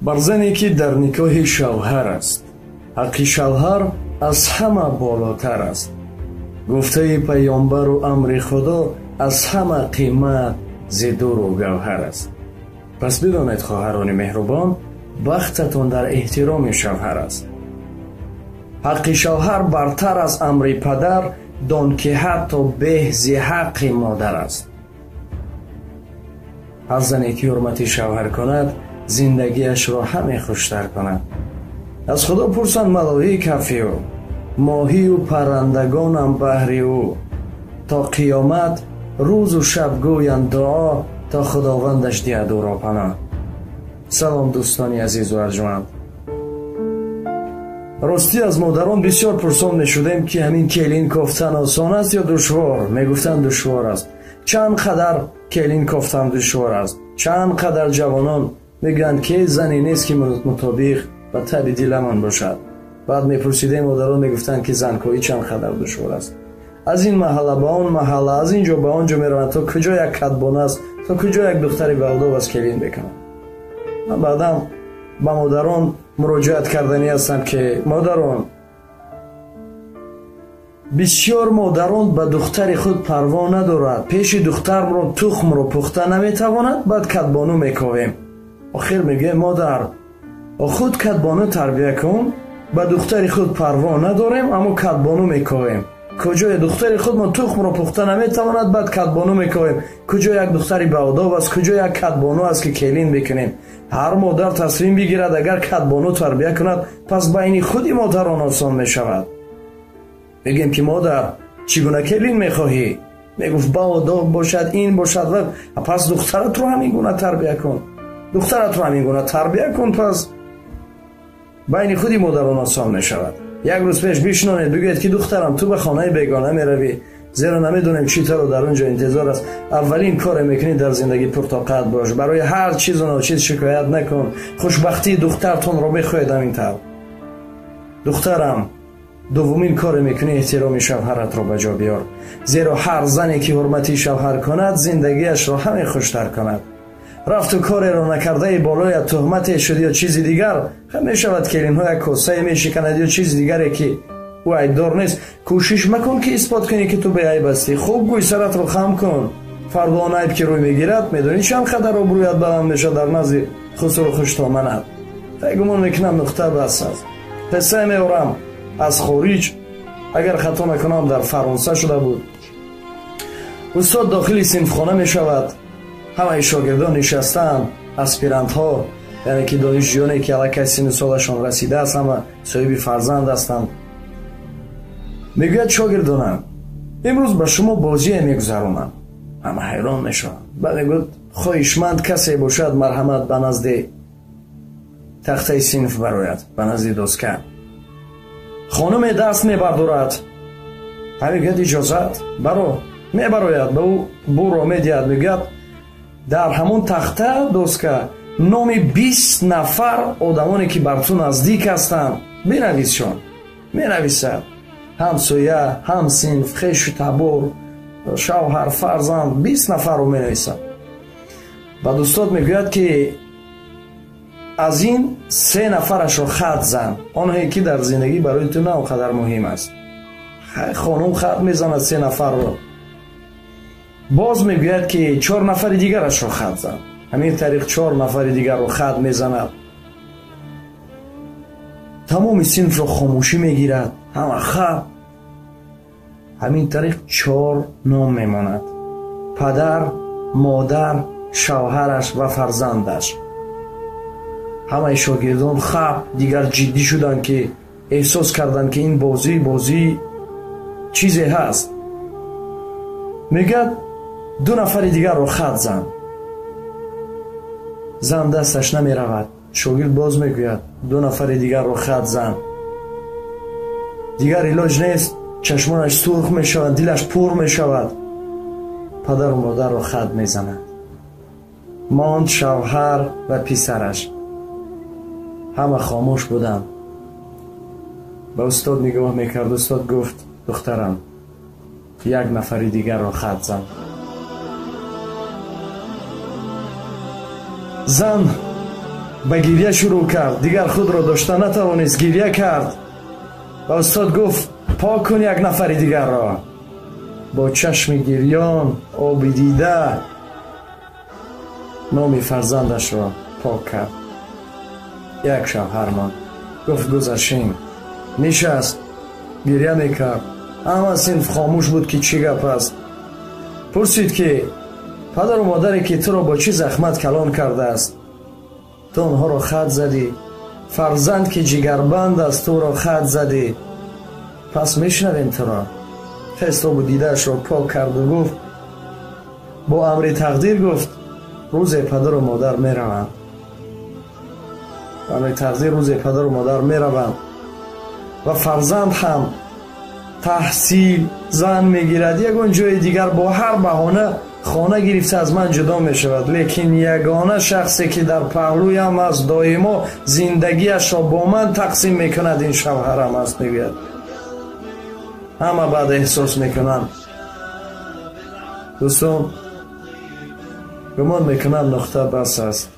Бар зане ки дар никоҳи шавҳар аст, ҳаққи шавҳар аз ҳама болотар аст. Гуфтаи паёмбару амри Худо аз ҳама қимат зи дуру гавҳар аст. Пас бидонед, хоҳарони меҳрубон, бахтатон дар эҳтироми шавҳар аст. Ҳаққи шавҳар бартар аз амри падар, дон ки ҳатто беҳ зи ҳаққи модар аст. Ҳар зане ки ҳурмати шавҳар кунад, зиндагиашро ҳаме хуштар кунад. Аз Худо пурсанд малоик ҳафи ӯ, моҳию паррандагонам баҳри ӯ. То қиёмат рӯзу шаб гӯянд дуо, то Худовандаш диҳад ӯро паноҳ. Салом, дӯстони азизу арҷманд. Ростӣ аз модарон бисёр пурсон мешудем, ки ҳамин келин кофтан осон аст ё душвор? Мегуфтанд, душвор аст. Чанд қадар келин кофтан душвор аст? Чанд қадар ҷавонон мегӯянд, ки зане нест, ки мутобиқ ба таби диламон бошад. Баъд мепурсидем, модарон мегуфтанд, ки занкоӣ чанд қадар душвор аст. Аз ин маҳалла ба он маҳалла, аз ин ҷо ба он ҷо мераванд, то куҷо як кадбона аст, то куҷо як духтари балдов аст, келин бикунанд. Ман баъдан ба модарон муроҷиат карданӣ ҳастам, ки модарон, бисёр модарон ба духтари худ парво надорад. Пеши духтарро тухмро пухта наметавонад, баъд кадбону мековем. Охир мегӯем, модар, худ кадбону тарбия кун, ба духтари худ парво надорем, аммо кадбону мековем. Куҷое духтари худмон тухмро пухта наметавонад, баъд кадбону мековем. Куҷо як духтари баодоб аст, куҷо як кадбону аст, ки келин бикунем? Ҳар модар тасмим бигирад, агар кадбону тарбия кунад, пас байни худи модарон осон мешавад. Мегӯем, ки модар, чӣ гуна келин мехоҳӣ? Мегуфт, баодоб бошад, ин бошад ва пас духтаратро ҳамин гуна тарбия кун. Духтаратро ҳамин гуна тарбия кун, пас байни худи модарон осон мешавад. Як рӯз пеш бишнонед, бигӯед, ки духтарам, ту ба хонаи бегона меравӣ, зеро намедонем чӣ таро дар он ҷо интизор аст. Аввалин коре мекунӣ дар зиндагӣ, пуртоқат бош, барои ҳар чизу ночиз шикоят накун. Хушбахтии духтартонро мехоҳед ҳамин тавр. Духтарам, дуввумин коре мекунӣ, эҳтироми шавҳаратро ба ҷо биёр, зеро ҳар зане ки ҳурмати шавҳар кунад, зиндагиашро ҳаме хуштар кунад. Рафту кореро накардаи болоят туҳмате шуд ё чизи дигар, мешавад, келинҳо як косае мешиканад ё чизи дигаре, ки ӯ айбдор нест. Кӯшиш макун, ки исбот кунӣ, ки ту беайб ҳастӣ. Хуб гӯй, саратро хам кун. Фардо он айб ки рӯй мегирад, медонӣ чанд қадар обрӯят баланд мешавад дар назди хусуру хуштоманат. Тай гумон мекунам, нуқта бас аст. Қиссае меорам аз хориҷ, агар хато накунам, дар Фаронса шуда буд. Устод дохили синфхона мешавад, ҳамаи шогирдон нишастаанд, аспирантҳо, яъне ки донишҷӯёне, ки аллакай синну солашон расидааст, ҳама соҳиби фарзанд ҳастанд. Мегӯяд: шогирдонам, имрӯз ба шумо бозие мегузаронам. Ҳама ҳайрон мешаванд. Баъд мегӯяд: хоҳишманд касе бошад, марҳамат, ба назди тахтаи синф барояд, ба назди доска. Хонуме даст мебардорад. Ҳа, мегӯяд: иҷозат, баро. Мебарояд, ба ӯ буро медиҳад, мегӯяд: дар ҳамон тахта, доска, номи 20 нафар одамоне, ки бар ту наздик ҳастанд, бинависшон. Менависад: ҳамсоя, ҳамсинф, хешу табор, шавҳар, фарзанд, 20 нафарро менависад. Баъд устод мегӯяд, ки аз ин се нафарашро хат зан, онҳое ки дар зиндагӣ барои ту на он қадар муҳим аст. Хонум хат мезанад се нафарро. Боз мегӯяд, ки чор нафари дигарашро хат зан. Ҳамин тариқ чор нафари дигарро хат мезанад. Тамоми синфро хомӯшӣ мегирад, ҳама хаб. Ҳамин тариқ чор ном мемонад: падар, модар, шавҳараш ва фарзандаш. Ҳамаи шогирдон хаб, дигар ҷиддӣ шуданд, ки эҳсос карданд, ки ин бозӣ бозӣ чизе ҳаст. Мегӯяд: ду нафари дигарро хат зан. Зан дасташ намеравад. Шогирд боз мегӯяд: ду нафари дигарро хат зан. Дигар илоҷ нест, чашмонаш сурх мешавад, дилаш пур мешавад, падару модарро хат мезанад. Монд шавҳар ва писараш. Ҳама хомӯш буданд, ба устод нигоҳ мекард. Устод гуфт: духтарам, як нафари дигарро хат зан. Зан Ба гирья шурӯъ кард, дигар худро дошта натавонист, гирья кард. Ва устод гуфт: «Пок кун як нафари дигарро». Бо чашми гирён, оби дида номи фарзандашро пок кард. Як шавҳармон гуфт: «Гузашин». Нишаст, гирья мекард. Ҳама синф хомӯш буд, ки чӣ гап аст. Пурсид, ки падару модаре, ки туро бо чӣ захмат калон кардааст, ту онҳоро хат задӣ. Фарзанд, ки ҷигарбанд аст, туро хат задӣ. Пас мешунавем туро. Хест, обу дидаашро пок карду гуфт: «Бо амри тақдир, — гуфт, — рӯзе падару модар мераванд. Амри тақдир, рӯзе падару модар мераванд ва фарзанд ҳам таҳсил, зан мегирад, ягон ҷои дигар, бо ҳар баҳона хона гирифта аз ман ҷудо мешавад. Лекин ягона шахсе, ки дар паҳлӯям аст, доимо зиндагиашро бо ман тақсим мекунад, ин шавҳарам аст», мегӯяд. Ҳама баъд эҳсос мекунанд. Дӯстон, гумон мекунам, нуқта бас аст.